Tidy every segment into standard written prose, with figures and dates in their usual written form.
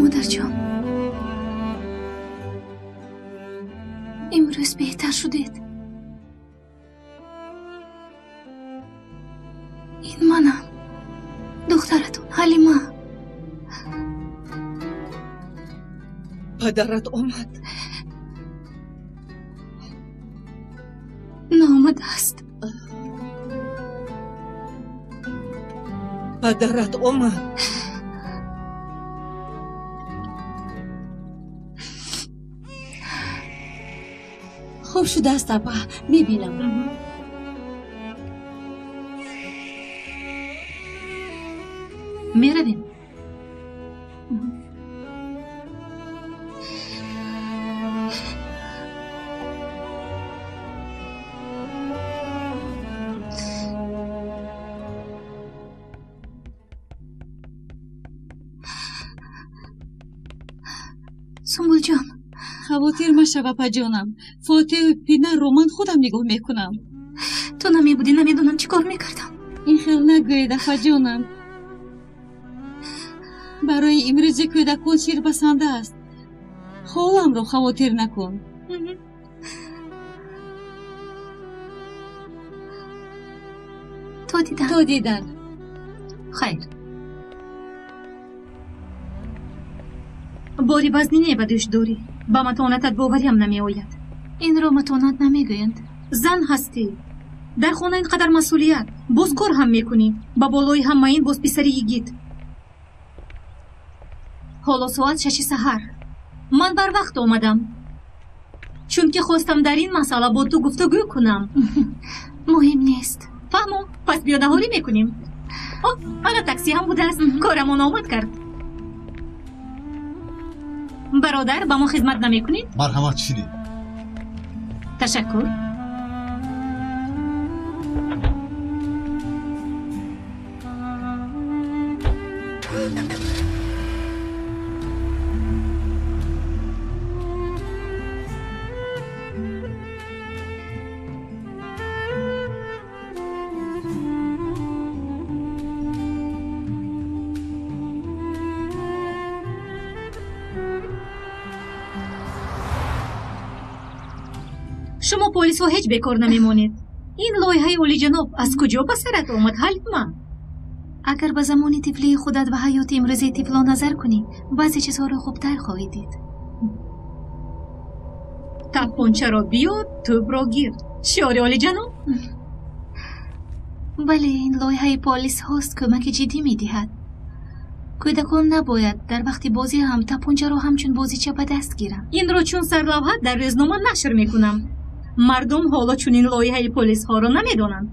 Модарҷон, имрӯз беҳтар шудед. Ин манам, духтаратон Ҳалима. Падарат омад? Наомадааст. Падарат омад? Хуб шудааст, апа, мебинам. Меравем. Сумбулҷон, хавотир машав, апаҷонам. Фотиҳу Пинарро ман худам нигоҳ мекунам. Ту намебудӣ, намедонам чӣ кор мекардам. Ин хел нагӯед, апаҷонам. Барои имрӯзи кӯдакон шир басанда аст. Холамро хавотир накун. То дидан. То дидан. Хайр. Бори вазнине ба дӯш дорӣ. Ба матонатат бовариам намеояд. Инро матонат намегӯянд. Зан ҳастӣ. Дар хона ин қадар масъулият. Боз кор ҳам мекунӣ. Ба болои ҳама ин боз писари йигит. Ҳоло соат 6 саҳар. Ман барвақт омадам, чунки хостам дар ин масъала бо ту гуфтугӯ кунам. Муҳим нест. Фаҳмо, пас биё наҳорӣ мекунем. О, ана такси ҳам будааст. Корамон омад кард. Бародар, ба мо хизмат намекунед? Марҳамат, шинед. Ташаккур. Шумо полисҳо ҳеҷ бекор намемонед. Ин лоиҳаи олиҷаноб аз куҷо ба сарат омад, Ҳалима? Агар ба замони тифлии худат ва ҳаёти имрӯзаи тифлон назар кунӣ, баъзе чизҳоро хубтар хоҳӣ дид. Таппончаро биёр, тӯбро гир. Шиори олиҷаноб? Бале, ин лоиҳаи полисҳост кӯмаки ҷиддӣ медиҳад. Кӯдакон набояд дар вақти бозӣ ҳам таппончаро ҳамчун бозича ба даст гиранд. Инро чун сарлавҳа дар рӯзнома нашр мекунам. Мардум ҳоло чунин лоиҳаи полисҳоро намедонанд.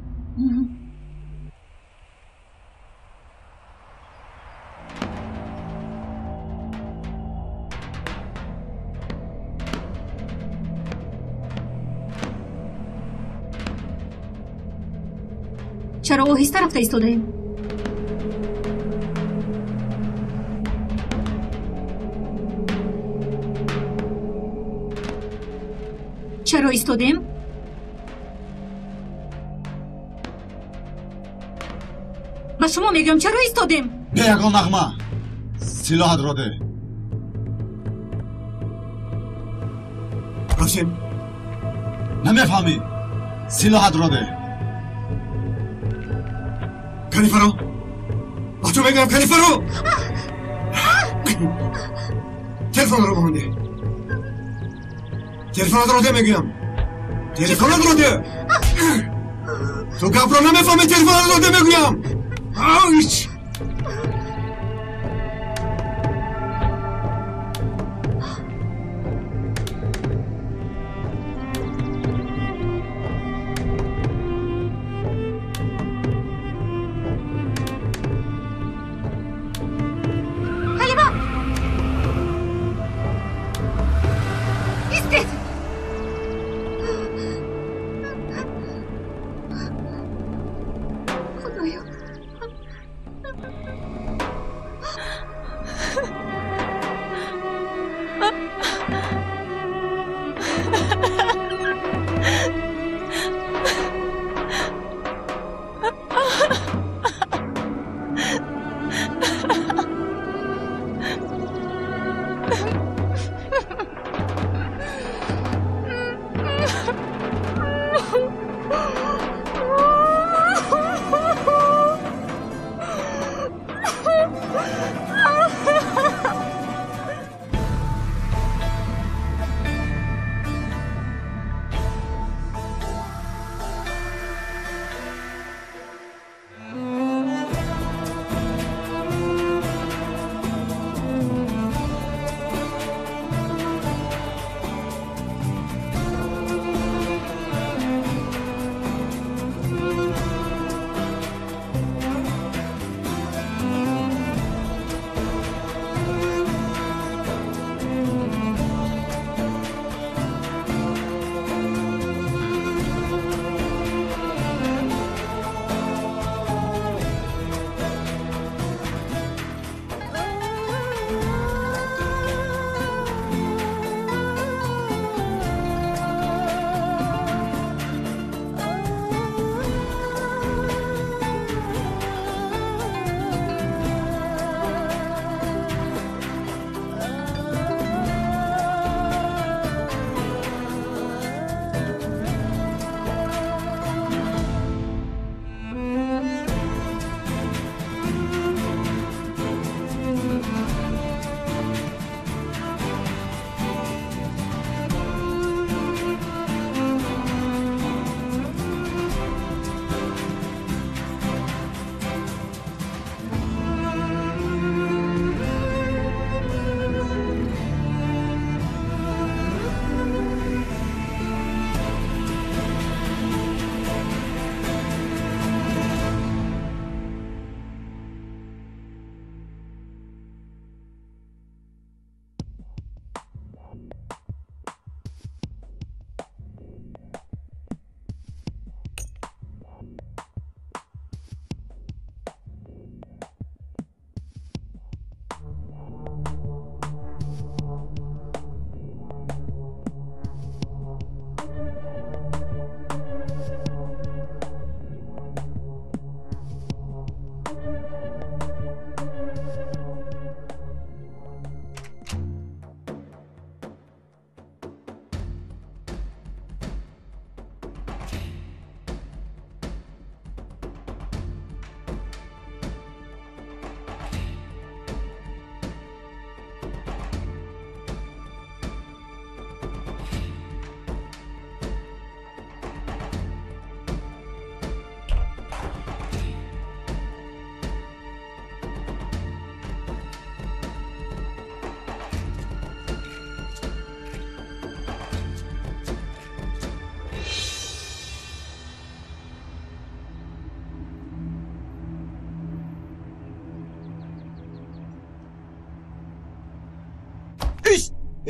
Чаро оҳиста рафта истодаем? Чаро истодем? Ба шумо мегӯям, чаро истодем? Бе ягон нағма, силоҳатро де. Росим, намефаҳмӣ? Силоҳатро де. Канифаро, ба ту мегӯям, Канифаро! Телефонро ба ман деҳ. Телефонатро де мегӯям. Телефонатро де. Ту гапро намефаҳмӣ, телефонатро де мегӯям. Ич! Ҳалима! Истед! Худоё,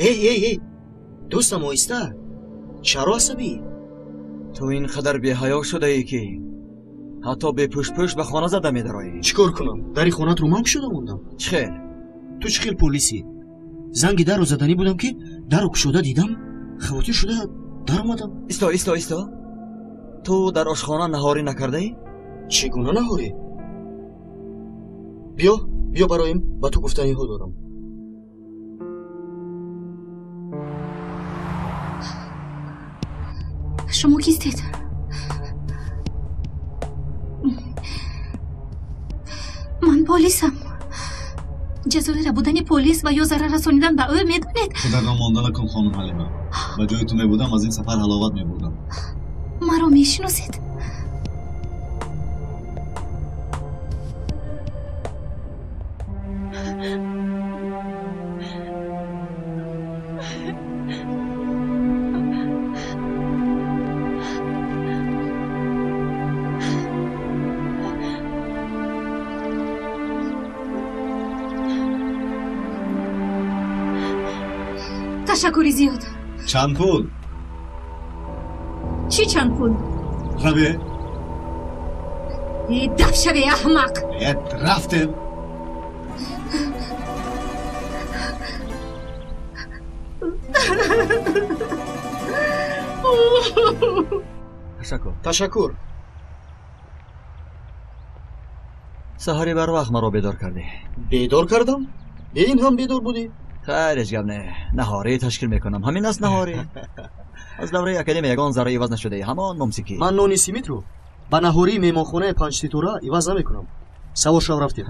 Эй, эй, эй, дӯстам, оҳиста. Чаро асабӣ? Ту ин қадар беҳаё шудаӣ, ки ҳатто бепӯшпӯш ба хона зада медароӣ. Чӣ кор кунам? Дари хонатро ман кушода мондам. Чӣ хел? Ту чӣ хел полисӣ? Занги дарро заданӣ будам, ки дарро кушода дидам, хавотир шуда даромадам. Исто, исто, исто. Ту дар ошхона наҳорӣ накардаӣ? Чӣ гуна наҳорӣ? Биё, биё бароим, ба ту гуфтаниҳо дорам. Шумо кистед? Ман полисам. Ҷазои рабудани полис ва ё зарар расонидан ба ӯ медонед? Худатро монда накун, хонум Ҳалима. Ба ҷои ту мебудам, аз ин сафар ҳаловат мебурдам. Маро мешиносед? Ташаккури зиёд. Чанд пул? Чӣ чанд пул? Раве. Даф шаве, аҳмақ! Рафтем. Ташаккур. Ташаккур. Саҳари барвақт маро бедор кардӣ. Бедор кардам? Бе ин ҳам бедор будӣ? Хайр, ҳеҷ гап не. Наҳорӣ ташкил мекунам. Ҳамин аст наҳорӣ. Аз давраи академия ягон зарра иваз нашудаи. Ҳамон мумсикӣ. Ман нони симитро ба наҳории меҳмонхонаи панҷситора иваз намекунам. Савор шав, рафтем.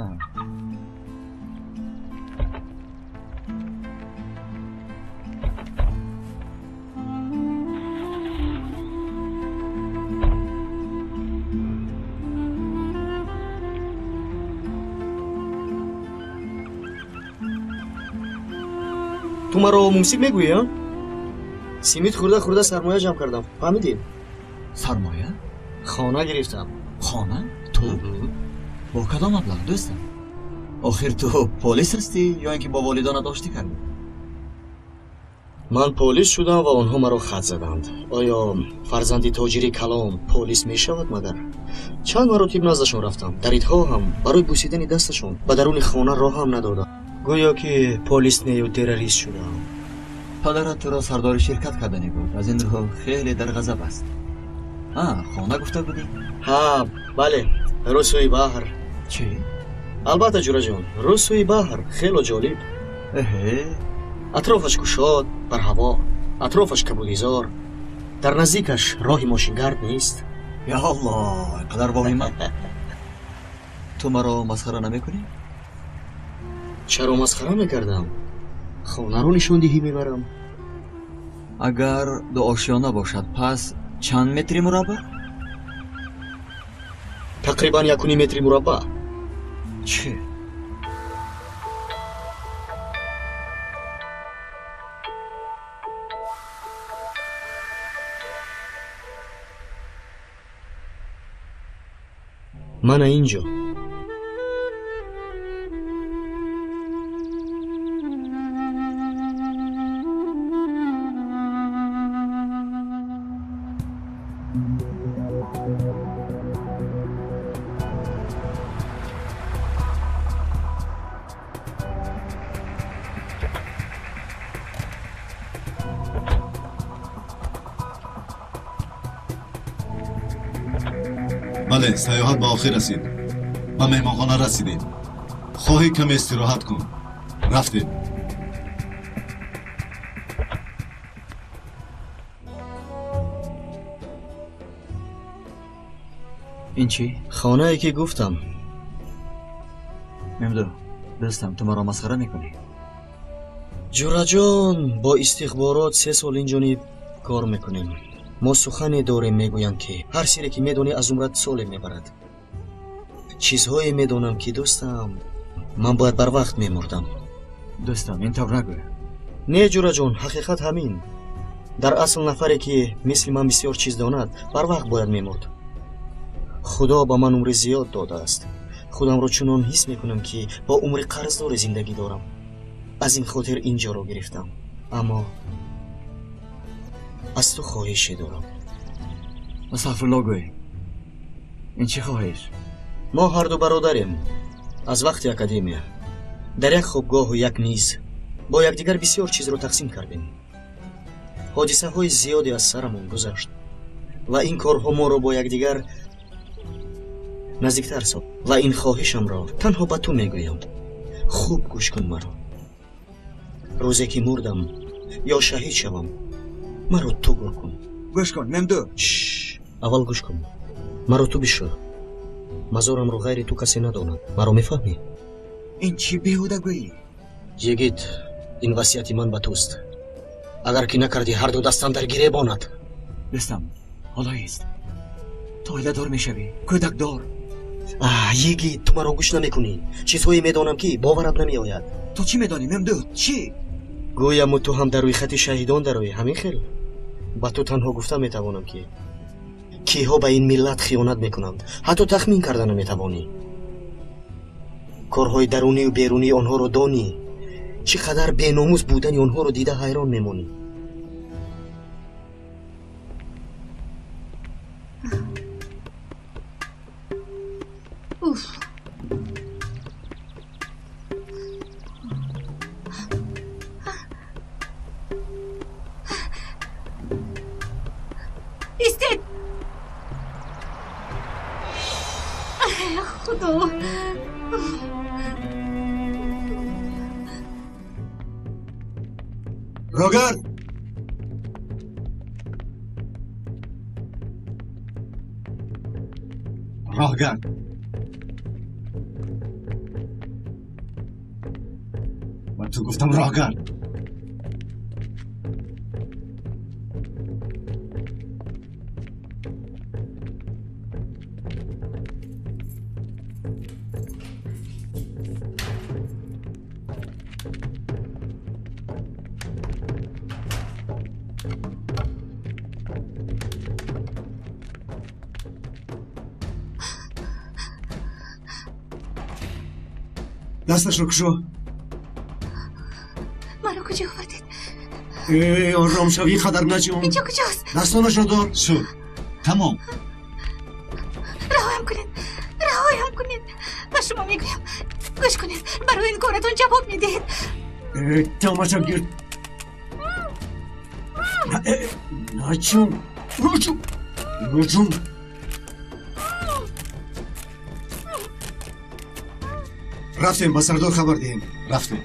Ту маро мумсик мегӯӣ, а? Симит хӯрда хӯрда сармоя ҷамъ кардам, фаҳмидӣ? Сармоя? Хона гирифтам. Хона? Ту? Бо кадом маблағ, дӯстам? Охир ту полис ҳастӣ ё ин ки бо волидонат оштӣ кардӣ? Ман полис шудам ва онҳо маро хат заданд. Оё фарзанди тоҷири калон полис мешавад магар? Чанд маротиб наздашон рафтам. Даридҳо ҳам барои бӯсидани дасташон ба даруни хона роҳам надоданд. Гӯё ки полис нею террорист шудам. Падарат туро сардори ширкат карданӣ буд. Аз ин рӯ хеле дар ғазаб аст. Хона гуфта будӣ? Ҳа, бале, рӯсӯи баҳр. Чӣ? Албатта, ҷураҷон, рӯсӯи баҳр хело ҷолиб. Эҳе. Атрофаш кушод, барҳаво, атрофаш кабудизор. Дар наздикаш роҳи мошингард нест. Я Аллоҳ, қадар воҳима. Ту маро масхара намекунӣ? Чаро масхара мекардам? Хонаро нишондиҳӣ мебарам. Агар дуошёна бошад, пас чанд метри мураббаъ? Тақрибан 1.5 метри мураббаъ. Чӣ? Мана инҷо. Бале, саёҳат ба охир расид. Ба меҳмонхона расидем. Хоҳӣ каме истироҳат кун. Рафтем. Ин чӣ? Хонае ки гуфтам. Мемду, дӯстам, ту маро масхара мекунӣ? Ҷураҷон, бо истихборот 3 сол инҷониб кор мекунем. Мо сухане дорем, мегӯянд, ки ҳар сире ки медонӣ аз умрат соле мебарад. Чизҳое медонам, ки дӯстам, ман бояд барвақт мемурдам. Дӯстам, ин тавр нагӯ. Не, ҷураҷон, ҳақиқат ҳамин. Дар асл нафаре ки мисли ман бисёр чиз донад, барвақт бояд мемурд. Худо ба ман умри зиёд додааст. Худамро чунон ҳис мекунам, ки бо умри қарздоре зиндагӣ дорам. Аз ин хотир ин ҷоро гирифтам. Аммо аз ту хоҳише дорам. Астағфируллоҳ гӯй. Ин чӣ хоҳиш? Мо ҳарду бародарем. Аз вақти академия дар як хобгоҳу як миз бо якдигар бисёр чизро тақсим кардем. Ҳодисаҳои зиёде аз сарамон гузашт ва ин корҳо моро бо якдигар наздиктар сохт. Ва ин хоҳишамро танҳо ба ту мегӯям. Хуб гӯш кун маро. Рӯзе ки мурдам ё шаҳид шавам, маро ту гӯр кун. Гӯш кун, Мемду. Аввал гӯш кун. Маро ту бишӯ. Мазорамро ғайри ту касе надонад. Маро мефаҳмӣ? Ин чӣ беҳудагӯӣ? Йигит, ин васияти ман ба туст. Агар ки накардӣ, ҳарду дастам дар гиребонад. Дӯстам, ҳоло ист. Ту оиладор мешавӣ, кӯдакдор. Йигит, ту маро гӯш намекунӣ. Чизҳое медонам, ки боварат намеояд. Ту чӣ медонӣ, Мемду? Чӣ? Гӯяму ту ҳам дар рӯйхати шаҳидон дароӣ, ҳамин хел? Ба ту танҳо гуфта метавонам, ки киҳо ба ин миллат хиёнат мекунанд, ҳатто тахмин карда наметавонӣ. Корҳои дарунию берунии онҳоро донӣ, чӣ қадар беномус будани онҳоро дида ҳайрон мемонӣ. Уф. Истед! Худо! Рогард! Роҳгард! Ба ту гуфтам роҳгард! Дасташро кушо. Маро куҷо овардед? Ором шав, ин қадар наҷун. Инҷо куҷост? Дастонашро дор. Шуд, тамом. Раҳоям кунед, раҳоям кунед. Ба шумо мегӯям, гӯш кунед, барои ин коратон ҷавоб медиҳед. Тамаша гир. Наҷун, наҷун, наҷун. Рафтем, ба сардор хабар диҳем. Рафтем.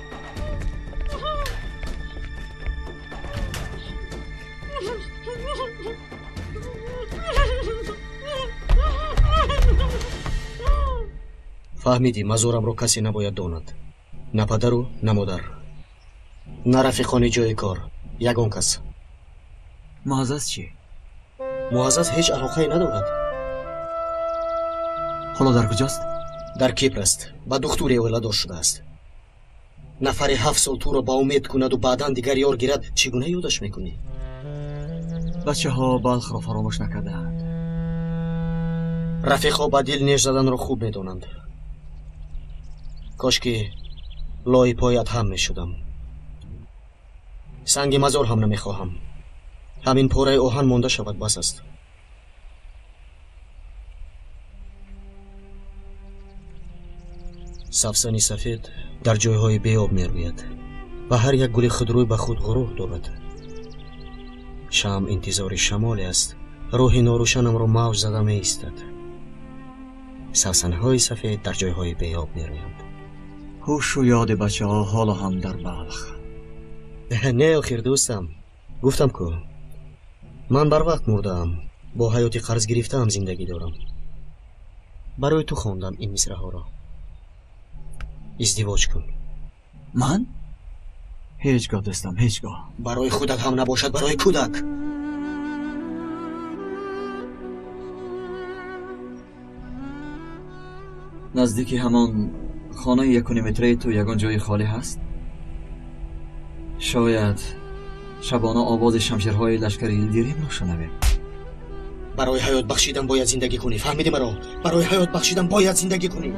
Фаҳмидӣ, мазорамро касе набояд донад. На падару, на модар, на рафиқони ҷои кор, ягон кас. Муаззаз чӣ? Муаззаз ҳеҷ алоқае надорад. Ҳоло дар куҷост? Дар Кипр аст. Ба духтуре оиладор шудааст. Нафаре 7 сол туро ба умед кунаду баъдан дигар ёр гирад, чӣ гуна ёдаш мекунӣ? Бачаҳо Балхро фаромӯш накардаанд. Рафиқҳо ба дил неш заданро хуб медонанд. Кош ки лои поят ҳам мешудам. Санги мазор ҳам намехоҳам. Ҳамин пораи оҳан монда шавад, бас аст. Савсани сафед дар ҷойҳои беоб мерӯяд ва ҳар як гули худрӯй ба худ ғурур дорад. Шамъ интизори шамоле аст. Рӯҳи норӯшанамро мавҷ зада меистад. Савсанҳои сафед дар ҷойҳои беоб мерӯянд. Ҳушу ёди бачаҳо ҳоло ҳам дар Балх. Не, охир дӯстам, гуфтам ку ман барвақт мурдаам, бо ҳаёти қарз гирифтаам зиндагӣ дорам. Барои ту хондам ин мисраҳоро. Издивоҷ кун. Ман? Ҳеҷ гоҳ дӯстам, ҳеҷ гоҳ. Барои худат ҳам набошад, барои кӯдак. Наздики ҳамон хонаи 1.5 метраи ту ягон ҷои холӣ ҳаст? Шояд шабона овози шамшерҳои лашкари Илдиримро шунавем. Барои ҳаёт бахшидан бояд зиндагӣ кунӣ. Фаҳмидӣ маро? Барои ҳаёт бахшидан бояд зиндагӣ кунӣ.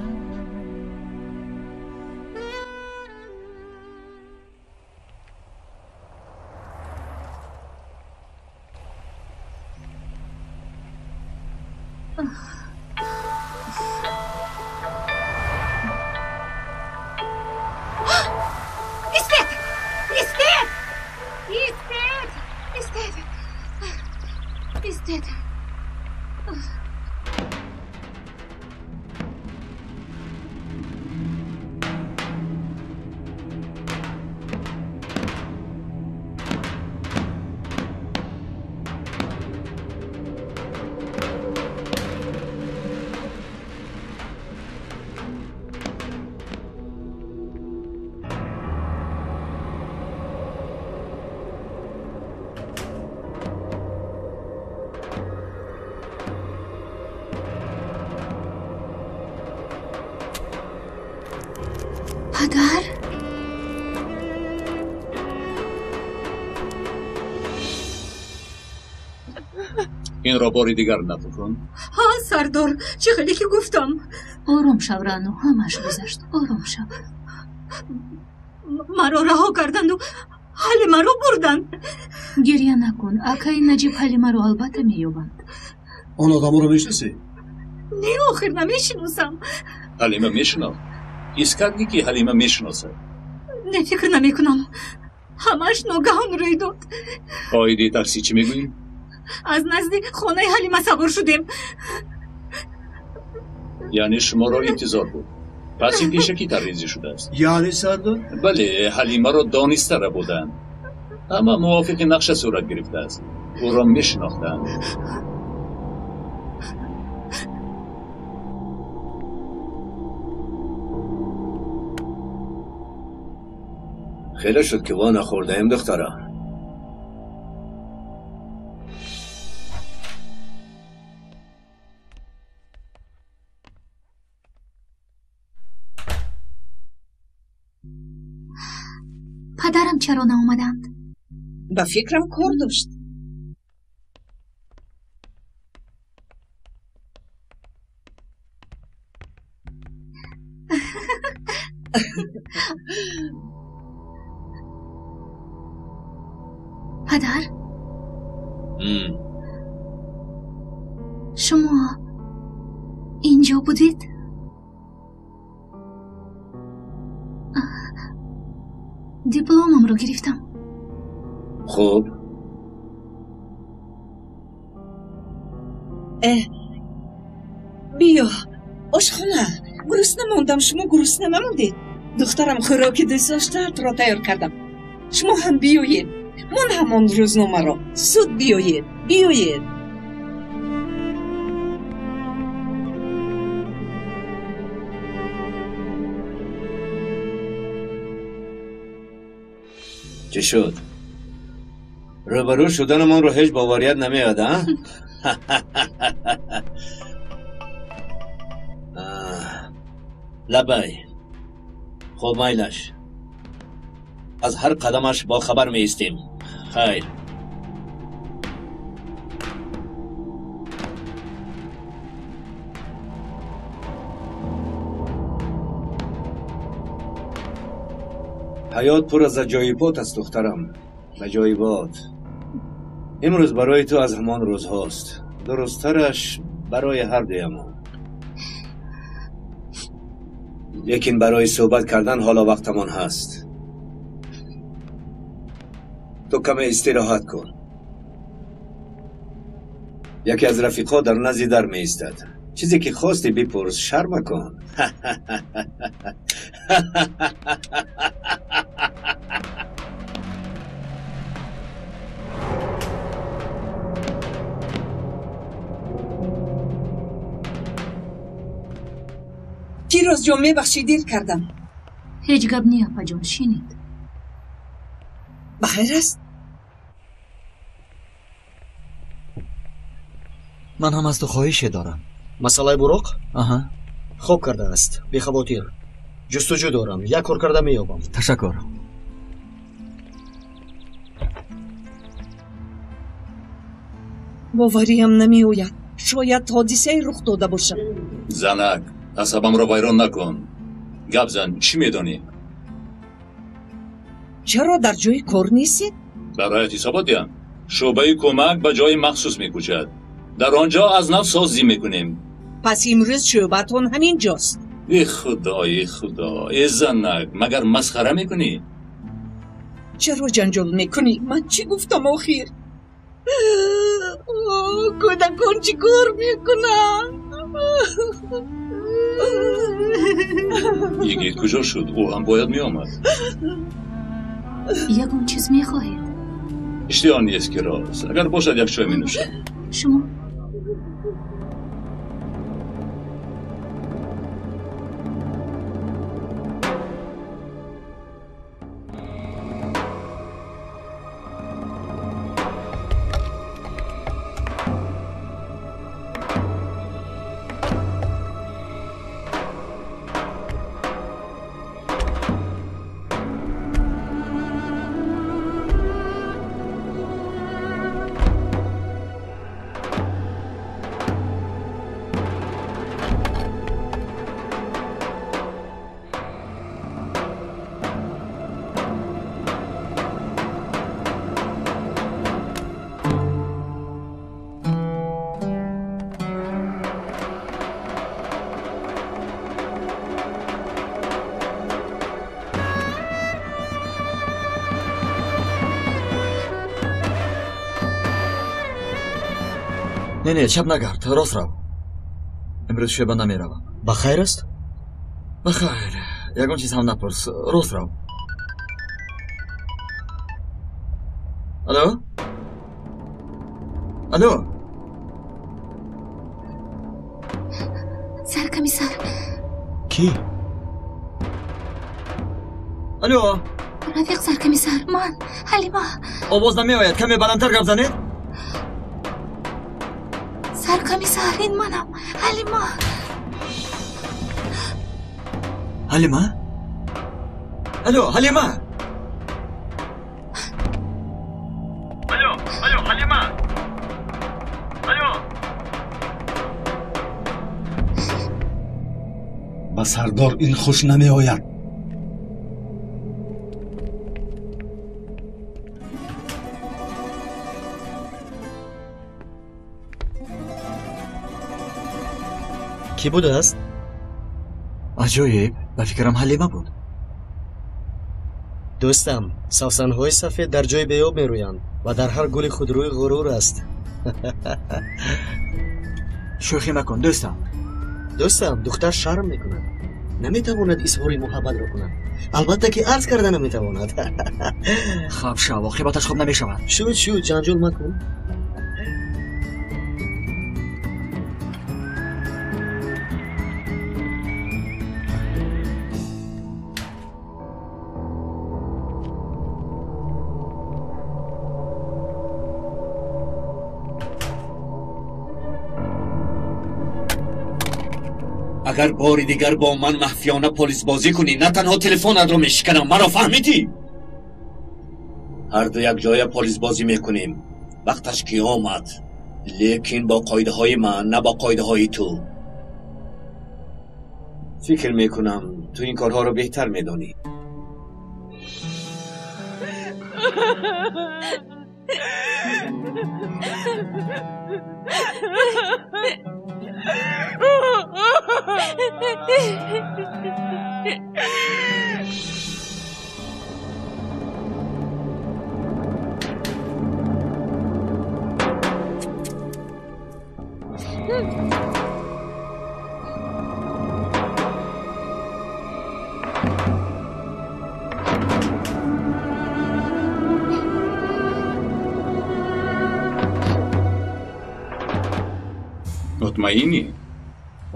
Падар? Инро бори дигар нақл кун. Ҳа, сардор, чӣ хеле ки гуфтам. Ором шав, Раъно, ҳамааш гузашт. Ором шав. Маро раҳо карданду Ҳалимаро бурданд. Гирья накун, акаи Наҷиб Ҳалимаро албатта меёбанд. Он одаморо мешиносӣ? Не, охир намешиносам. Ҳалима мешинохт. Ҳис кардӣ, ки Ҳалима мешиносад? Не, фикр намекунам. Ҳамааш ногаҳон рӯй дод. Оиди таксӣ чӣ мегӯӣ? Аз назди хонаи Ҳалима савор шудем. Яъне шуморо интизор буд. Пас ин пешакӣ таррезӣ шудааст. Яъне, сардор? Бале, Ҳалимаро дониста рабуданд. Ҳама мувофиқи нақша сурат гирифтааст. Ӯро мешинохтанд. Хеле шуд, ки ва нахӯрдаем, духтара. Падарам чаро наомаданд? Ба фикрам, кор дошт. Падар? Шумо инҷо будед? Дипломамро гирифтам. Хуб. Биё, ошхона. Гурусна мондам, шумо гурусна намондед? Духтарам хӯроки дӯстдоштаатро тайёр кардам. Шумо ҳам биёед. Мон ҳамон рӯзномаро. Зуд биёед, биёед. Чӣ шуд? Рӯбарӯ шуданамонро ҳеҷ боварият намеояд, а? Лабай. Хуб, майлаш. Аз ҳар қадамаш бохабар меистем. Хайр. Ҳаёт пур аз аҷоибот аст, духтарам. Аҷоибот. Имрӯз барои ту аз ҳамон рӯзҳост. Дурусттараш барои ҳар дуямон. Лекин барои суҳбат кардан ҳоло вақтамон ҳаст. Ту каме истироҳат кун. Яке аз рафиқҳо дар назди дар меистад. Чизе ки хостӣ бипурс, шарм макун. Фирӯз ҷон, мебахшӣ, дер кардам. Ҳеҷ гап не, апаҷон, шинед. Ба хайр аст? Ман ҳам аз ту хоҳише дорам. Масъалаи буроқ? Аҳа. Хоб кардааст, бехавотир. Ҷустуҷӯ дорам, як кор карда меёбам. Ташаккур. Бовариам намеояд. Шояд ҳодисае рух дода бошад. Занак, асабамро вайрон накун. Гап зан, чӣ медонӣ? Чаро дар ҷои кор нестед? Бароят ҳисобот диҳам. Шӯъбаи кӯмак ба ҷои махсус мекӯчад. Дар он ҷо аз нав созӣ мекунем. Пас имрӯз шӯъбатон ҳамин ҷост. Э худо, э худо, э занак, магар масхара мекунӣ? Чаро ҷанҷол мекунӣ? Ман чӣ гуфтам охир? Кӯдакон чӣ кор мекунанд? Йигит куҷо шуд? Ӯ ҳам бояд меомад. Ягон чиз мехоҳед? Иштиҳо нест, ки рост. Агар бошад, як чой менӯшам. Шумо? Не, не, чап нагард, рост рав. Имрӯз шӯъба намеравам. Ба хайр аст? Ба хайр. Ягон чиз ҳам напурс, рост рав. Алло? Алло? Саркомиссар. Кӣ? Алло? Рафиқ саркомиссар, ман Ҳалима. Овоз намеояд, каме баландтар гап занед. Саркомиссар, ин манам, Ҳалима. Ҳалима? Алло, Ҳалима! Алло, алло, Ҳалима! Алло! Ба сардор ин хуш намеояд. Кӣ будааст? Аҷоиб, ба фикрам Ҳалима буд. Дӯстам, савсанҳои сафед дар ҷои беоб мерӯянд ва дар ҳар гули худрӯй ғурур аст. Шӯхӣ макун, дӯстам. Дӯстам, духтар шарм мекунад. Наметавонад изҳори муҳаббатро кунад. Албатта ки арз карда наметавонад. Хаб шав, оқибаташ хуб намешавад. Шуд, шуд, ҷанҷол макун. Агар бори дигар бо ман махфиёна полисбозӣ кунӣ, на танҳо телефонатро мешиканам, маро фаҳмидӣ? Ҳарду якҷоя полисбозӣ мекунем. Вақташ ки омад, лекин бо қоидаҳои ман, на бо қоидаҳои ту. Фикр мекунам, ту ин корҳоро беҳтар медонӣ. Мутмаинӣ?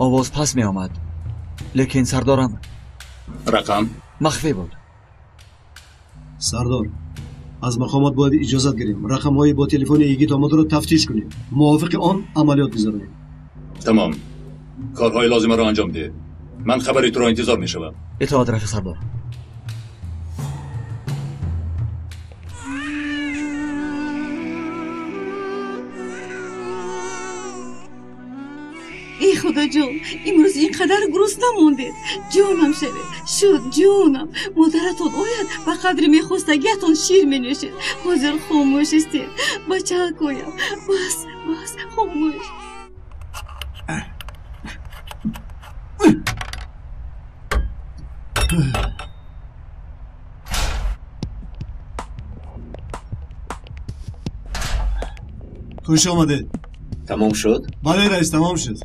Овоз пас меомад, лекин сардорам рақам махфӣ буд. Сардор, аз мақомот бояд иҷозат гирем, рақамҳои бо телефони йигит омадаро тафтиш кунем, мувофиқи он амалиёт гузаронем. Тамом, корҳои лозимаро анҷом деҳ. Ман хабари туро интизор мешавам. Итоат, рафиқ сардор. Эй худоҷон, имрӯз ин қадар гурусна мондед. Ҷонам шавед, шуд ҷонам. Модаратон ояд, ба қадри мехостагиатон шир менӯшед. Ҳозир хомӯш истед, бачакоям. Бас, бас, хомӯш. Хуш омадед. Тамом шуд? Бале, раис, тамом шуд.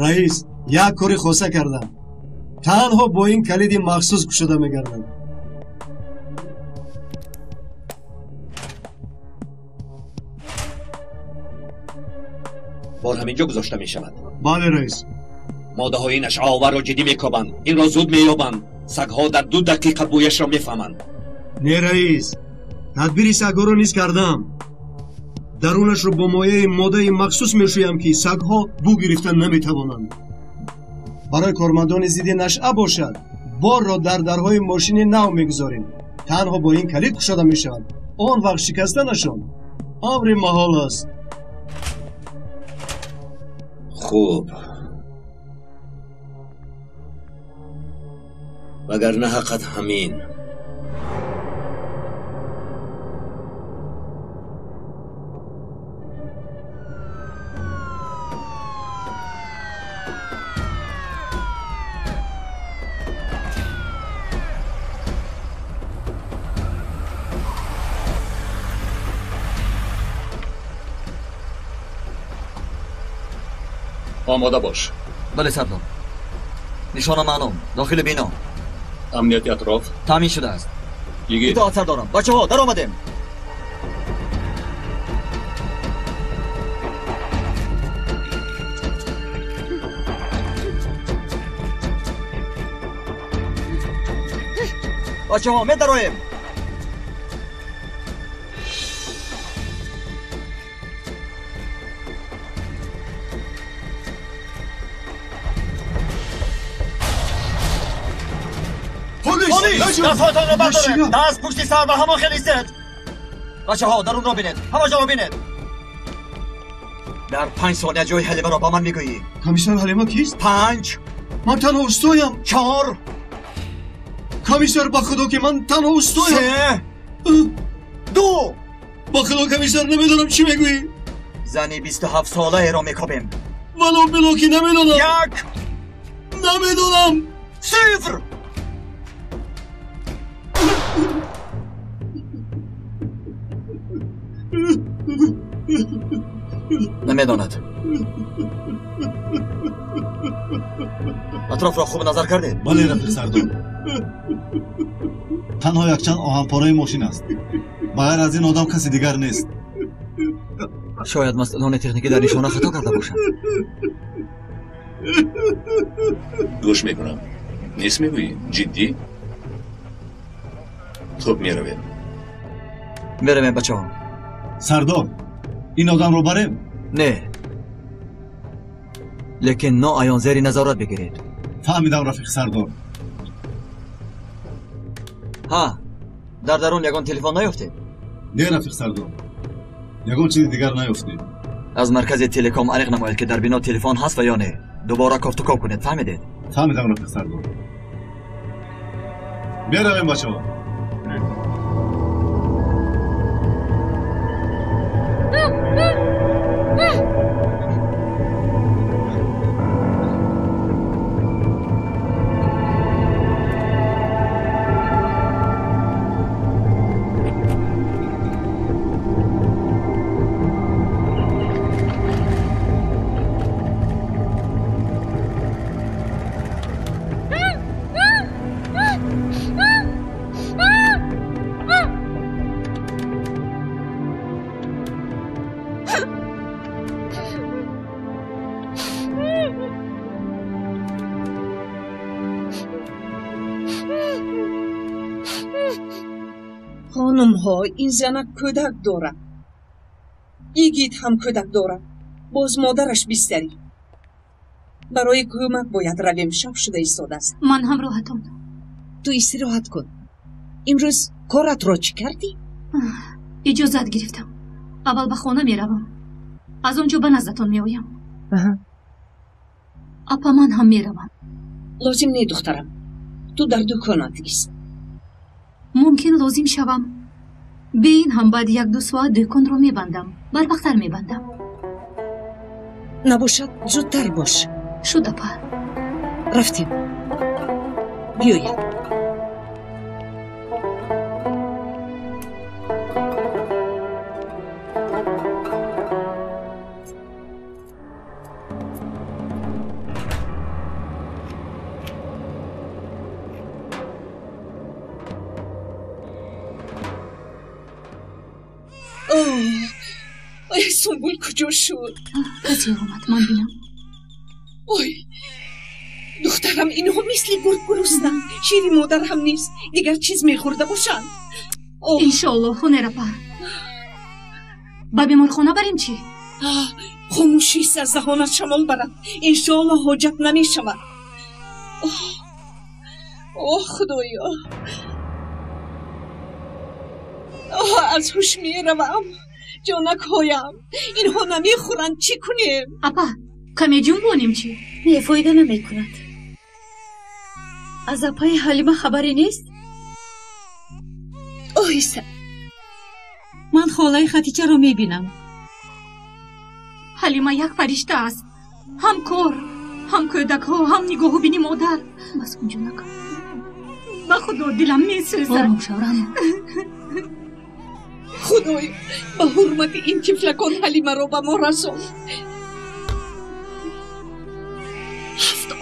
Раис, як кори хоса кардам. Танҳо бо ин калиди махсус кушода мегардам. Бор ҳамин ҷо гузошта мешавад. Бале, раис. Моддаҳои нашъаоварро ҷиддӣ мекобанд, инро зуд меёбанд. Сагҳо дар 2 дақиқа бӯяшро мефаҳманд. Не, раис, тадбири сагҳоро низ кардам. Дарунашро бо мояи моддаи махсус мешӯям, ки сагҳо бӯ гирифта наметавонанд. Барои кормандони зидди нашъа бошад, борро дар дарҳои мошини нав мегузорем. Танҳо бо ин калид кушода мешавад. Он вақт шикастанашон амри маҳол аст. Хуб, вагарна ҳаққат ҳамин. Омода бош. Бале сардор. Нишона маълум. Дохили бино. Амнияти атроф таъмин шудааст. Йигит. Итоат сардорам. Бачаҳо, даромадем. Бачаҳо, медароем. Дастҳоятонро бардоред. Даст пушти сар ва ҳамон хел истед. Бачаҳо, дарунро бинед. Ҳама ҷоро бинед. Дар 5 сония ҷои Ҳалимаро ба ман мегӯӣ. Комиссар, Ҳалима кист? 5. Ман танҳо устоям. 4. Комиссар, ба худо ки ман танҳо устоям. 3. 2. Ба худо комиссар, намедонам чӣ мегӯӣ. Зани 27 солаеро мекобем. Вало било ки намедонам. 1. Намедонам. 0. Намедонад. Атрофро хуб назар кардед? Бале, рафиқ сардор. Танҳо якчанд оҳанпораи мошин аст. Ба ғайр аз ин одам каси дигар нест. Шояд масъулони техникӣ дар нишона хато карда бошанд. Гӯш мекунам. Нест мегӯӣ? Ҷиддӣ? Хуб, меравем. Меравем, бачаҳо. Сардор, ин одамро барем? Не. Лекин ноаён зери назорат бигиред. Фаҳмидам, рафиқ сардор. Ҳа, дар дарун ягон телефон наёфтед? Не, рафиқ сардор. Ягон чизи дигар наёфтем. Аз маркази телеком аниқ намоед, ки дар бино телефон ҳаст ва ё не. Дубора кофтукоб кунед, фаҳмидед? Фаҳмидам, рафиқ сардор. Меравем, бачаҳо. Хонумҳо, ин занак кӯдак дорад. Йигит ҳам кӯдак дорад. Боз модараш бистарӣ. Барои кӯмак бояд равем, шаб шуда истодааст. Ман ҳамроҳатон. Ту истироҳат кун. Имрӯз коратро чӣ кардӣ? Иҷозат гирифтам. Аввал ба хона меравам. Аз он ҷо ба наздатон меоям. Апа, ман ҳам меравам. Лозим не, духтарам. Ту дар дуконат ист. Мумкин лозим шавам. Бе ин ҳам баъди 1-2 соат дӯконро мебандам. Барвақттар мебандам. Набошад, зудтар бош. Шуд, апа. Рафтем. Биёед. Ой, Сумбул куҷо шуд? Касе омад, ман бинам. Ой, духтарам, инҳо мисли гург гуруснанд. Шири модар ҳам нест. Дигар чиз мехӯрда бошанд. Иншоалло, ҳунер апа. Ба беморхона барем чӣ? Хомӯшист, аз даҳонат шамол барад. Иншоалло ҳоҷат намешавад. Оҳ, худоё, аз ҳуш меравам. Ҷонакҳоям, инҳо намехӯранд, чӣ кунем? Апа, каме ҷунбонем чӣ? Не, фоида намекунад. Аз апаи Ҳалима хабаре нест? Оҳиста. Ман холаи Хатичаро мебинам. Ҳалима як фаришта аст. Ҳам кор, ҳам кӯдакҳо, ҳам нигоҳубини модар. Бас кун, ҷонакам. Ба худо дилам месӯзад. Ором шав, Рано. Худоё, ба ҳурмати ин тифлакон Ҳалимаро ба мо расон.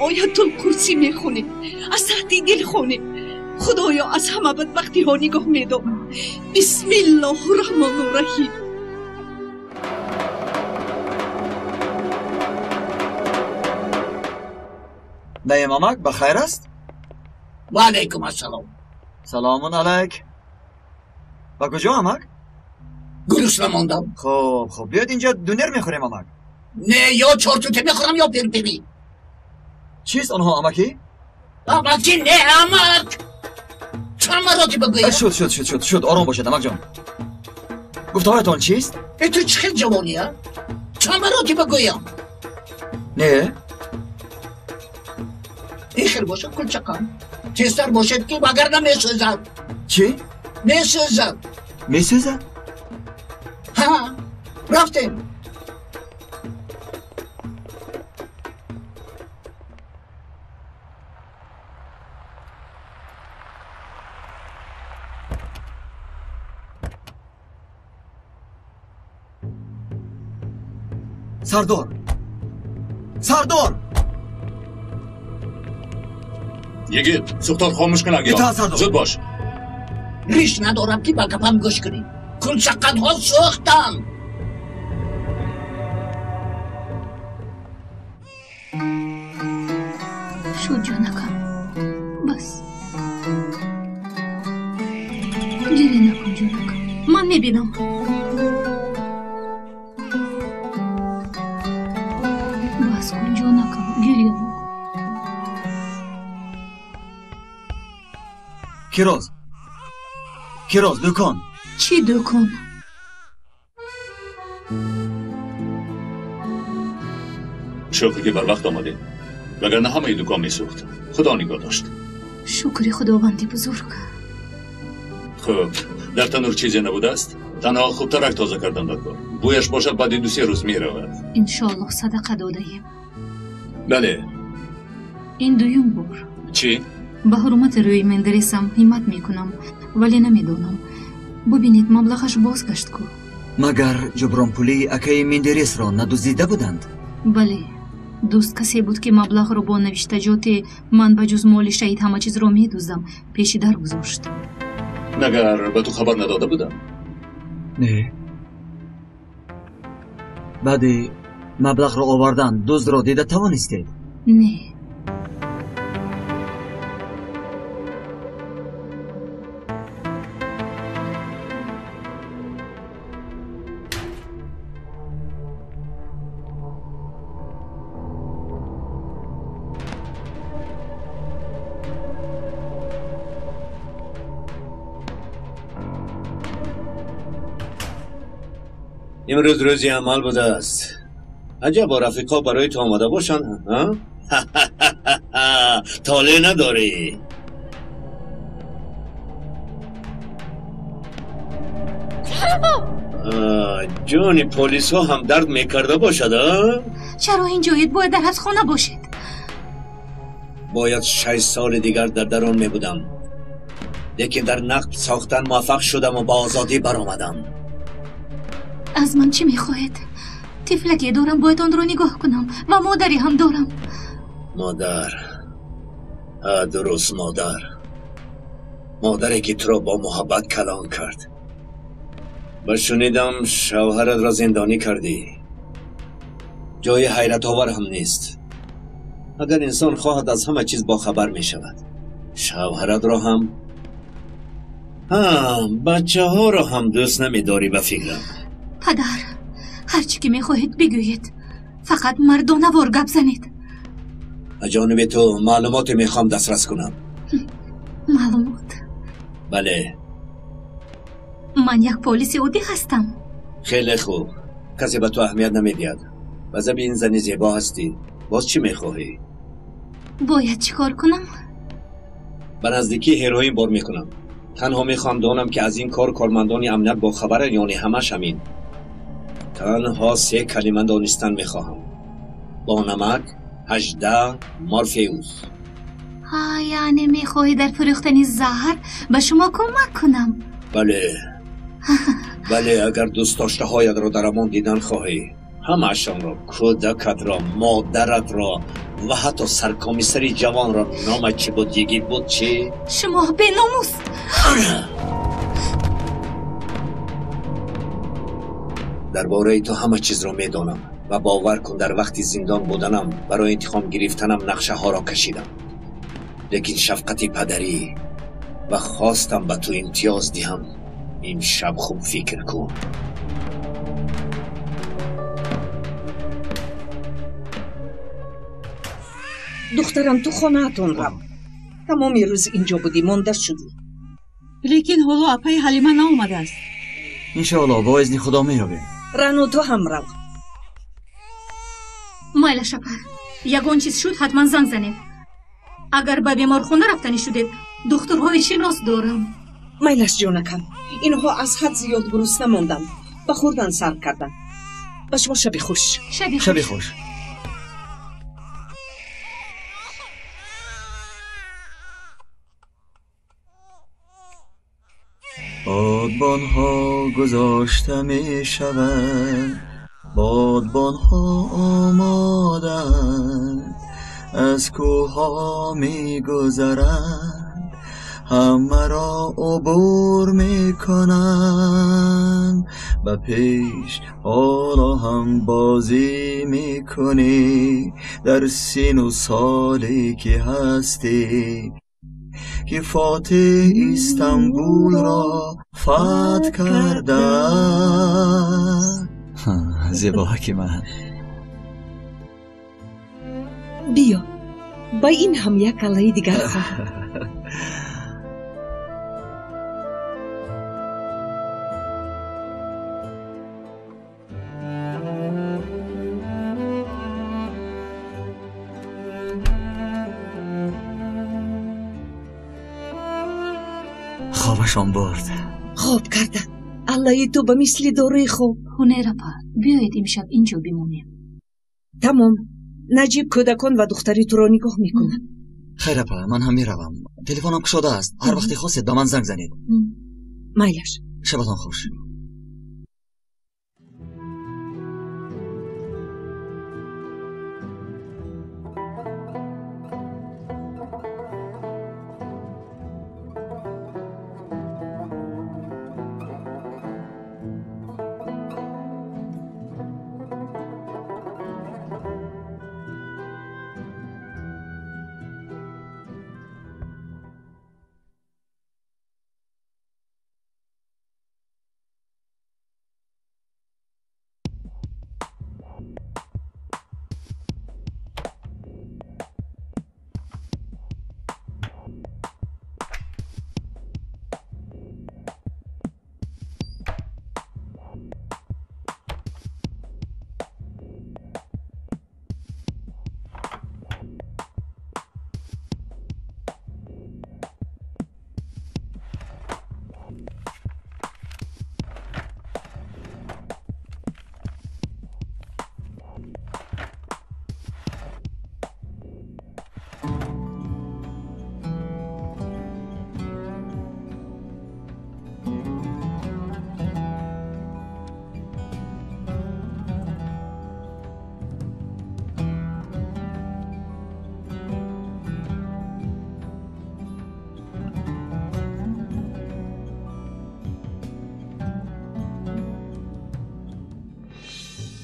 Оятул Курсӣ мехонем, аз таҳти дил хонем. Худоё, аз ҳама бадбахтиҳо нигоҳ медор. Бисмиллоҳу раҳмону раҳим. Наим амак, ба хайр аст? Ва алайкум ассалом. Саломун алайк. Ба куҷо, амак? Гурусна мондам. Хуб, хуб, биёед инҷо дунер мехӯрем, амак. Не, ё чортуте мехӯрам, ё пирпирӣ. Чист онҳо, амакӣ? Амакӣ не, амак! Чанд маротиба гӯям? Шуд, шуд, шуд, шуд, шуд, ором бошед, амакҷон. Гуфтаҳоятон чист? Э, ту чӣ хел ҷавонӣ, а? Чанд маротиба гӯям? Не. Ин хел бошад, кулчакам. Тезтар бошед, ки вагарна месӯзад. Чӣ? Месӯзад. Месӯзад? Ҳа, рафтем. Сардор! Сардор! Yigit, suxtor xomуш кун агё. Итоат, Сардор. Зуд бош. Риш надорам, ки ба гапам гӯш кунӣ. Кулчаққанҳо сӯхтанд. Шуд, ҷонакам, бас. Гиря накун, ҷонакам. Ман мебинам. Бас кун, ҷонакам, гиря накун. Кироз, Кироз, дукон. Чӣ дукон? Шукр, ки барвақт омадем, вагарна ҳамаи дукон месӯхт. Худо нигоҳ дошт. Шукри Худованди бузург. Хуб, дар танур чизе набудааст? Танҳо хубтарак тоза кардан дар кор. Бӯяш бошад, баъди 2-се рӯз меравад. Иншоаллоҳ, садақа додаем. Бале. Ин дуюм бор. Чӣ? Ба ҳурмати рӯи Мендересам ҳиммат мекунам, вале намедонам. Бубинед, маблағаш бозгашт ку. Магар ҷубронпулии акаи Мендересро надуздида буданд? Бале, дӯст касе буд, ки маблағро бо навиштаҷоте «ман ба ҷуз моли шаҳид ҳама чизро медуздам» пеши дар гузошт. Магар ба ту хабар надода будам? Не. Баъди маблағро овардан дуздро дида тавонистед? Не. Имрӯз рӯзи амал будааст. Аҷаб, бо рафиқҳо барои ту омода бошанд, толеъ надорӣ. Ҷони полисҳо ҳам дард мекарда бошад, а? Чаро инҷоед? Бояд дар ҳабсхона бошед. Бояд 6 соли дигар дар дарун мебудам, лекин дар нақб сохтан муваффақ шудаму ба озодӣ баромадам. Аз ман чӣ мехоҳед? Тифлаке дорам, бояд онро нигоҳ кунам ва модаре ҳам дорам. Модар? Дуруст, модар. Модаре, ки туро бо муҳаббат калон кард. Ба шунидам, шавҳаратро зиндонӣ кардӣ. Ҷои ҳайратовар ҳам нест. Агар инсон хоҳад, аз ҳама чиз бохабар мешавад. Шавҳаратро ҳам, ҳа, бачаҳоро ҳам дӯст намедорӣ, ба фикрам. Падар, ҳар чӣ ки мехоҳед бигӯед, фақат мардонавор гап занед. Аз ҷониби ту маълумоте мехоҳам дастрас кунам. Маълумот? Бале. Ман як полиси оддӣ ҳастам. Хеле хуб, касе ба ту аҳамият намедиҳад. Ба заби ин зани зебо ҳастӣ, боз чӣ мехоҳӣ? Бояд чӣ кор кунам? Ба наздикӣ ҳероин бор мекунам. Танҳо мехоҳам донам, ки аз ин кор кормандони амният бохабаранд ё не. Ҳамаш ҳамин. Танҳо се калима донистан мехоҳам: бо намак, 18, Морфеус. Яъне мехоҳӣ дар фурӯхтани заҳр ба шумо кӯмак кунам? Бале, бале, агар дӯстдоштаҳоятро дар амон дидан хоҳӣ, ҳамаашонро, кӯдакатро, модаратро Ва ҳатто саркомиссари ҷавонро номаш чӣ буд, йигит буд, чӣ? Шумо беномус! Дар бораи ту ҳама чизро медонам ва бовар кун, дар вақти зиндон буданам барои интиқом гирифтанам нақшаҳоро кашидам. Лекин шафқати падарӣ ва хостам ба ту имтиёз диҳам. Имшаб хуб фикр кун. Духтарам, ту хонаатон рав. Тамоми рӯз инҷо будӣ, монда шудӣ. Лекин ҳоло апаи Ҳалима наомадааст. Иншоалло, бо изни Худо меёбем. Рану, ту ҳам рав. Майлаш апа, ягон чиз шуд, ҳатман занг занед. Агар ба беморхона рафтанӣ шудед, духтурҳои шинос дорам. Майлаш, ҷонакам, инҳо аз ҳад зиёд гурусна монданд, ба хӯрдан сар карданд. Ба шумо шаби хуш. Шаби хуш. Бодбонҳо гузошта мешаванд, бодбонҳо омодаанд, аз кӯҳҳо мегузаранд, ҳамаро убур мекунанд. Ба пеш ҳоло ҳам бозӣ мекунӣ, дар сину соле ки ҳастӣ, ки фотеҳ Истанбулро фатҳ кардааст. Зебоки ман, биё ба ин ҳам як аллаи дигар хоҳам. Хобашон бурд. Хоб карда. Аллаи ту ба мисли доруи хоб. Ҳунер апа, биёед имшаб инҷо бимонем. Тамом. Наҷиб кӯдакон ва духтари туро нигоҳ мекунад. Хайр апа, ман ҳам меравам. Телефонам кушода аст. Ҳар вақте хостед ба ман занг занед. Майлаш. Шабатон хуш.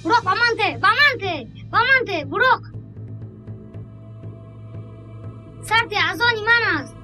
Буроқ, ба ман те, ба ман те, ба ман те, буроқ. Сарти аз они ман аст.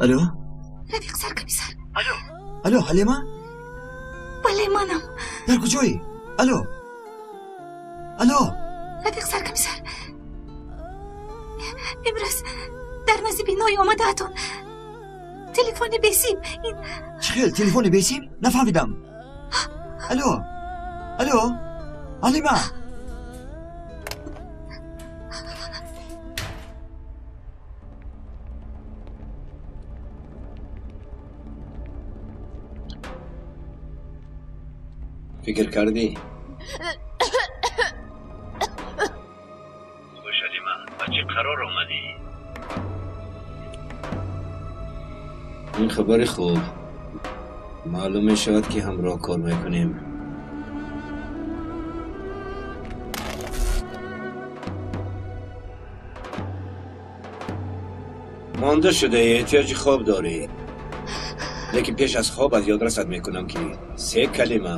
Алло? Рафиқ саркомиссар. Алло. Алло, Ҳалима? Бале, манам. Дар куҷоӣ? Алло. Алло. Рафиқ саркомиссар. Имрӯз дар назди бинои омадаатон телефони бесим. Ин чӣ хел телефони бесим? Нафаҳмидам. Алло. Алло. Ҳалима. Фикр кардӣ? Хуш, Ҳалима, ба чӣ қарор омадӣ? Ин хабари хуб. Маълум мешавад, ки ҳамроҳ кор мекунем. Монда шудаӣ, эҳтиёҷи хоб дорӣ. Лекин пеш аз хоб аз ёд расад мекунам, ки се калима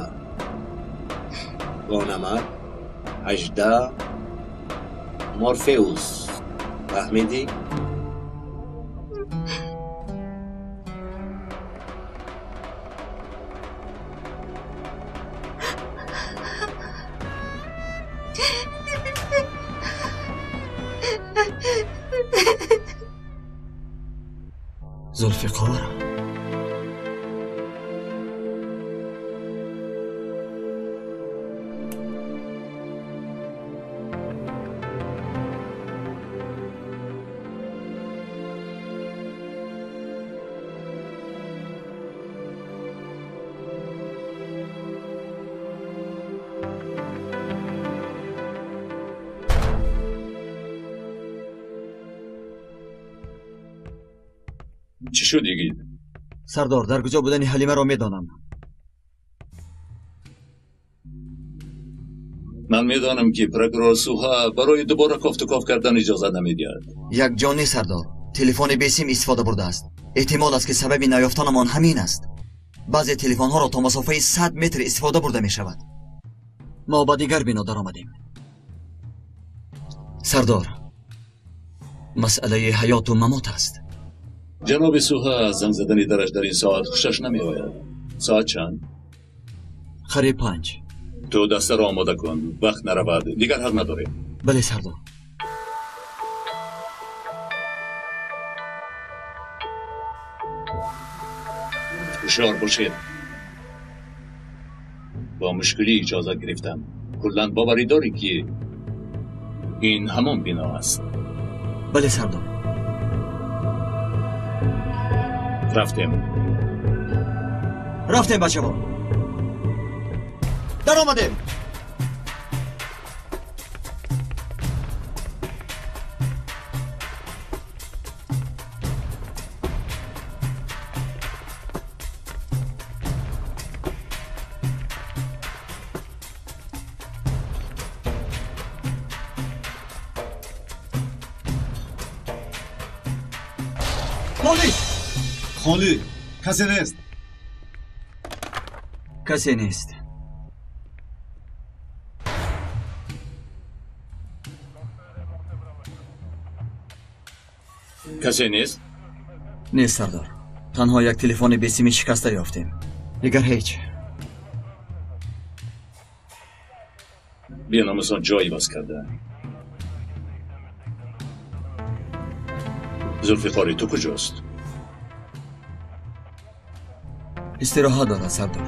бо намак, 18, Морфеус. Фаҳмидӣ? Зулфиқор. Чӣ шуд, йигит? Сардор, дар куҷо будани Ҳалимаро медонам. Ман медонам, ки прокурор Суҳа барои дубора кофтуков кардан иҷозат намедиҳад. Як ҷо не, сардор. Телефони бесим истифода бурдааст. Эҳтимол аст, ки сабаби наёфтанамон ҳамин аст. Баъзе телефонҳоро то масофаи 100 метр истифода бурда мешавад. Мо ба дигар бино даромадем. Сардор, масъалаи ҳаёту мамот аст. Ҷаноби Суҳа аз занг задани дараш дар ин соат хушаш намеояд. Соат чанд? Қариб 5. Ту дастаро омода кун, вақт наравад, дигар ҳақ надорем. Бале, сардор. Ҳушёр бошед. Бо мушкилӣ иҷозат гирифтам. Куллан боварӣ дорӣ, ки ин ҳамон бино аст? Бале, сардор. Рафтем. Рафтем, бачаҳо. Даромадем. Полис! Холӣ, касе нест. Касе нест. Касе нест? Нест, сардор. Танҳо як телефони бесими шикаста ёфтем. Дигар ҳеҷ. Беномусон ҷой иваз карда. Зулфиқори ту куҷост? Истироҳат дорад, сардор.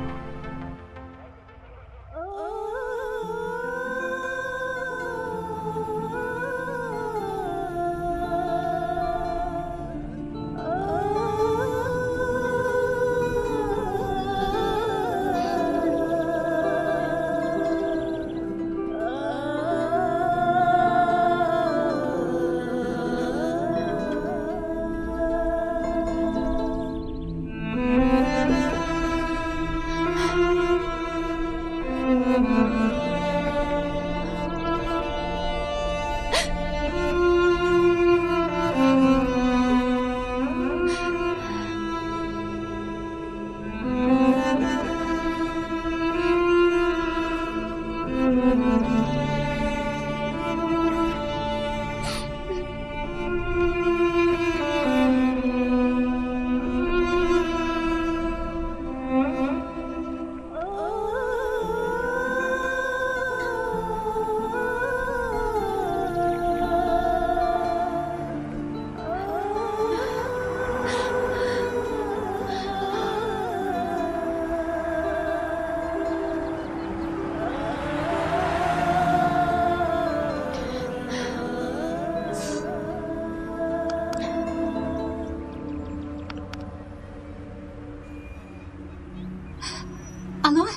Алло,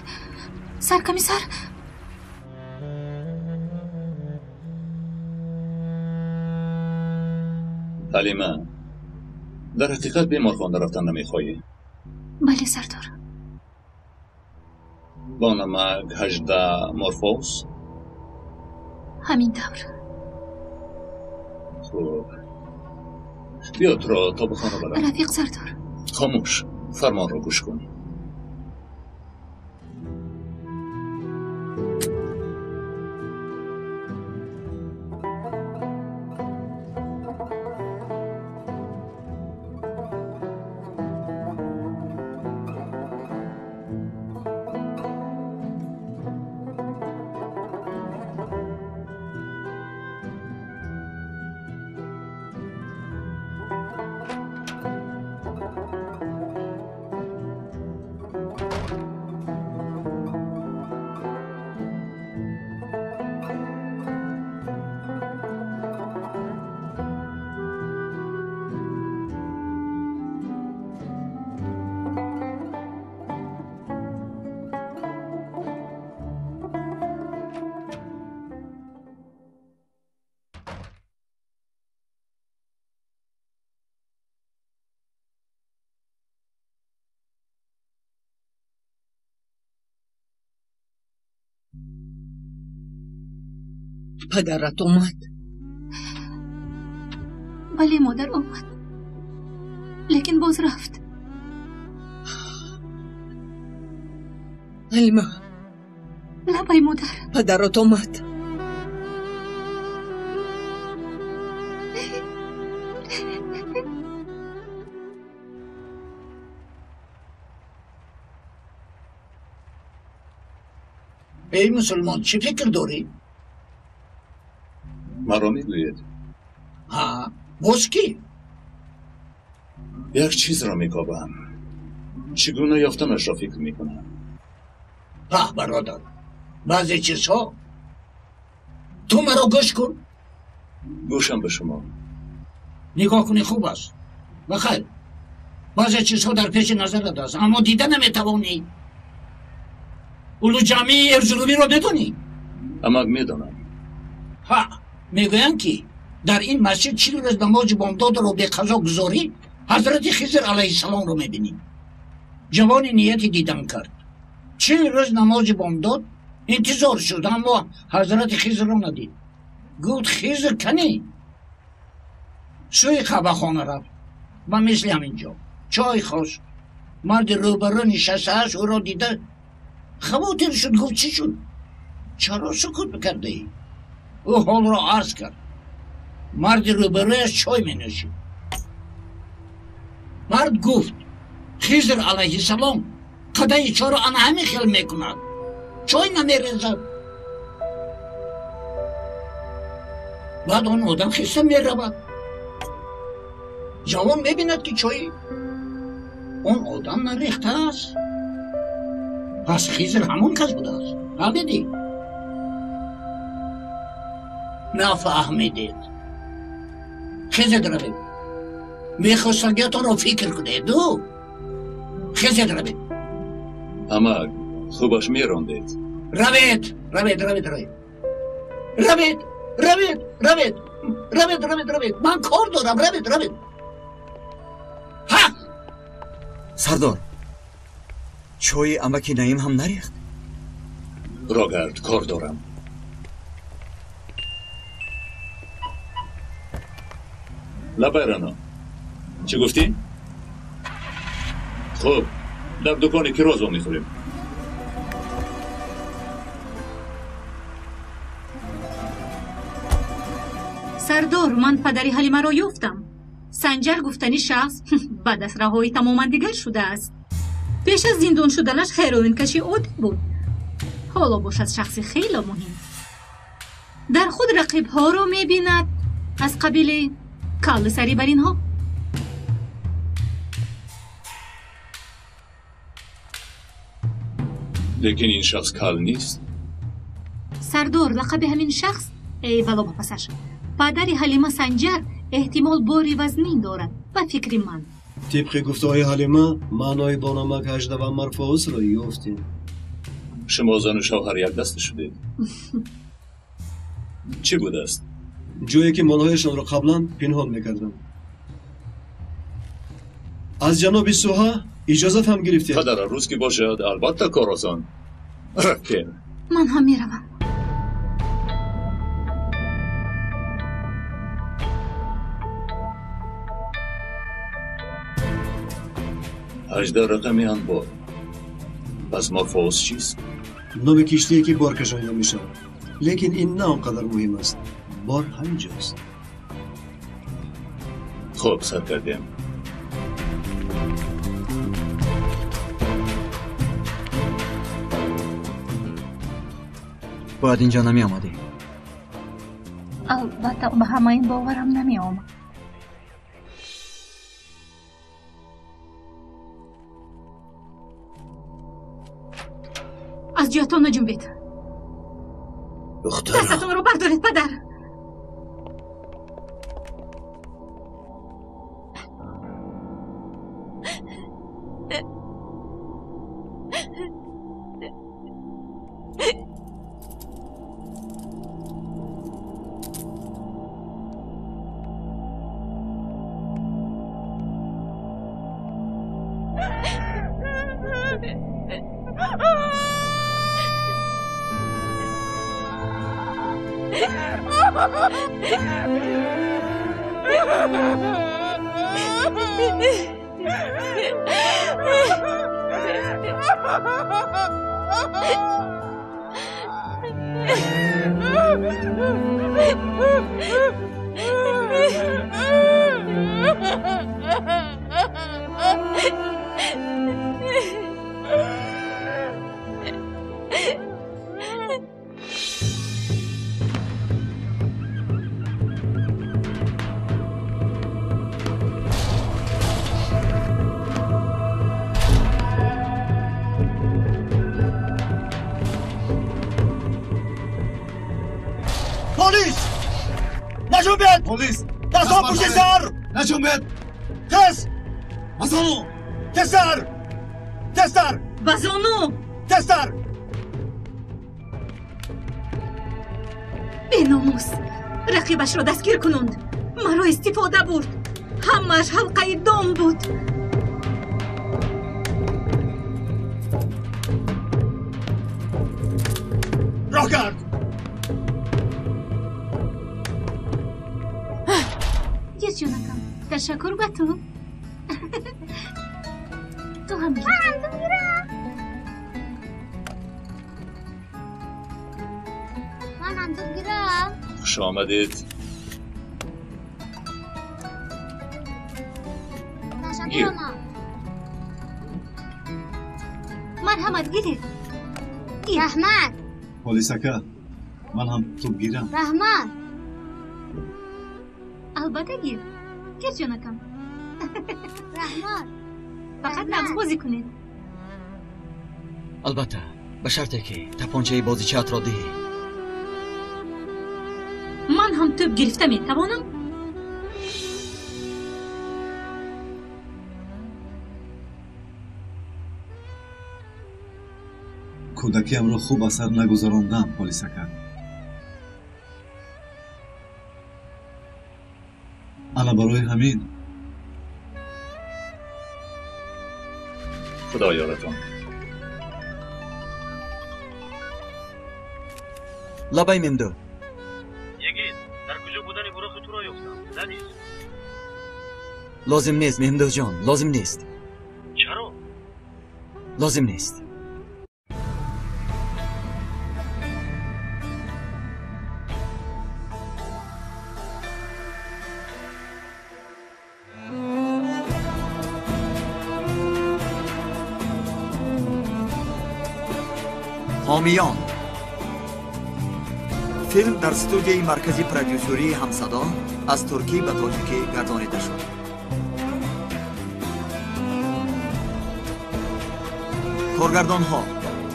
саркомиссар. Ҳалима, дар ҳақиқат беморхона рафтан намехоҳӣ? Бале, сардор. Бо намак 18 морфоз? Ҳамин тавр. Хуб, биё туро то ба хона барам. Рафиқ сардор. Хомӯш, фармонро гӯш кун. Падарат омад? Бале, модар омад, лекин боз рафт. Ҳалима. Лабай, модар. Падарат омад. Эй мусулмон, чӣ фикр дорӣ? Маро мегӯед? Ҳа, боз кӣ? Як чизро мекобам. Чӣ гуна ёфтанашро фикр мекунам. Ҳа, бародар, баъзе чизҳо. Ту маро гӯш кун. Гӯшам ба шумо. Нигоҳ кунӣ хуб аст. Бахайр, баъзе чизҳо дар пеши назарат аст, аммо дида наметавонӣ. Улуҷамии Эрзурумиро медонӣ? Амак медонам. Ҳа, мегӯянд ки дар ин масҷид 40 рӯз намози бомдодро беқазо гузорӣ, ҳазрати Хизр алайҳиссаломро мебинӣ. Ҷавони нияти дидан кард. 40 рӯз намози бомдод интизор шуд, аммо ҳазрати Хизрро надид. Гуфт: Хизр канӣ? Сӯи қаҳвахона рафт. Ба мисли ҳамин ҷо чой хост. Марди рӯбарӯ нишастааст, ӯро дида хавотир шуд. Гуфт: чӣ шуд? Чаро сукут кардаӣ? Ӯ ҳолро арз кард. Марди рӯбарӯяш чой менӯшид. Мард гуфт: Хизр алайҳиссалом қадаи чойро ана ҳамин хел мекунад, чой намерезад. Баъд он одам хиста меравад. Ҷавон мебинад, ки чои он одам нарехтааст. Пас Хизр ҳамон кас будааст. Фаҳмидӣ? Нафаҳмидед. Хезед равед. Мехостагиятонро фикр кунед. Хезед равед. Амак, хубаш мерондед. Равед, равед, равед, равед. Равед, равед, равед, равед, равед, равед. Ман кор дорам. Равед, равед. Ҳа! Сардор, чойи амаки Наим ҳам нарехт? Рогард, кор дорам. Лабай, Рано, чӣ гуфтӣ? Хуб, дар дукони кирозо мехӯрем. Сардор, ман падари Ҳалимаро ёфтам. Санҷар гуфтани шахс баъд аз раҳоӣ тамоман дигар шудааст. Пеш аз зиндон шуданаш ҳероинкаши оддӣ буд. Ҳоло бошад шахси хело муҳим. Дар худ рақибҳоро мебинад, аз қабили калли сари бар инҳо. Лекин ин шахс кал нест. Сардор, лақаби ҳамин шахс эй бало ба пасаш. Падари Ҳалима Санҷар эҳтимол бори вазнин дорад, ба фикри ман. Тибқи гуфтаҳои Ҳалима, маънои бо намак 18 ва марфоусро ёфтем. Шумо зану шавҳар якдаста шудед. Чӣ будааст? Ҷое ки молҳояшонро қаблан пинҳон мекардам. Аз ҷаноби Суҳа иҷозат ҳам гирифтем. Падара, рӯз ки бошад, албатта кор осон. Рафтем. Ман ҳам меравам. 18 рақами анбор. Пас морфоз чист? Номи киштие ки бор кашонида мешавад. Лекин ин на он қадар муҳим аст. Бор ҳамин ҷост. Хуб, сар кардем. Бояд инҷо намеомадӣ. Албатта, ба ҳама ин боварам намеомад. Аз ҷоятон наҷунбед. Духтарам. Дастатонро бардоред, падар. Полис! Дастҳо пушти сар! Наҷунбед! Тез! Ба зону! Тезтар! Тезтар! Ба зону! Тезтар! Беномус! Рақибашро дастгир кунонд. Маро истифода бурд. Ҳамааш ҳалқаи дом буд. Роҳ кард! Ҷонакам, ташаккур ба ту. Ту ҳам гир. Ман ту гирам. Ман ҳам ту гирам. Хуш омадед. Ташаккур ама. Марҳамат, гиред. Раҳмат. Полис ака, ман ҳам туп гирам. Раҳмат. Албатта гир. Гир, ҷонакам. Раҳмат. Фақат нағз бозӣ кунед. Албатта, ба шарте ки тапончаи бозичаатро диҳӣ. Ман ҳам тӯб гирифта метавонам? Кӯдакиамро хуб асар нагузарондам, полис ака. Ана барои ҳамин. Худо ёратон. Лабай мемду. Йигит, дар куҷо будани бурохи туро ёфтам, задис? Лозим нест, Меҳмдуҷон, лозим нест. Чаро? Лозим нест. ҳомиён. Филм дар студияи маркази продюсерии ҳамсадо аз туркӣ ба тоҷикӣ гардонида шуд. Коргардонҳо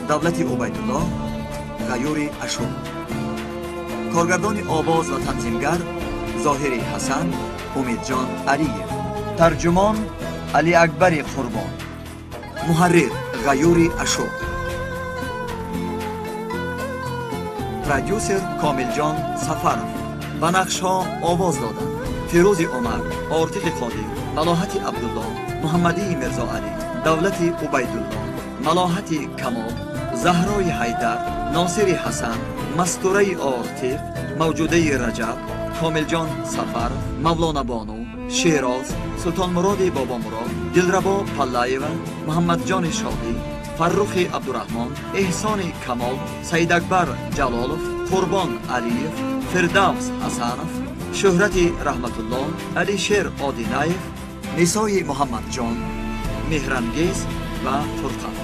Давлати Убайдулло, Ғаюри Ашур. Коргардони овоз ва танзимгар Зоҳири Ҳасан, Умедҷон Алиев. Тарҷумон Алиакбари Қурбон. Муҳаррир Ғаюри Ашур. Продюсер Комилҷон Сафаров. Ба нақшҳо овоз доданд: Фирӯзи Умар, Ортиқи Қодир, Малоҳати Абдулло, Муҳаммадии Мирзоалӣ, Давлати Убайдулло, Малоҳати Камол, Заҳрои Ҳайдар, Носири Ҳасан, Мастураи Ортиқ, Мавҷудаи Раҷаб, Комилҷон Сафаров, Мавлона Бону, Шероз, Султонмуроди Бобомурод, Дилрабо Паллаева, Муҳаммадҷони Шодӣ, Фаррухи Абдураҳмон, Эҳсони Камол, Саидакбар Ҷалолов, Қурбон Алиев, Фирдавс Ҳасанов, Шӯҳрати Раҳматулло, Алишер Одинаев, Нисои Муҳаммадҷон, Меҳрангез ва Фурқат.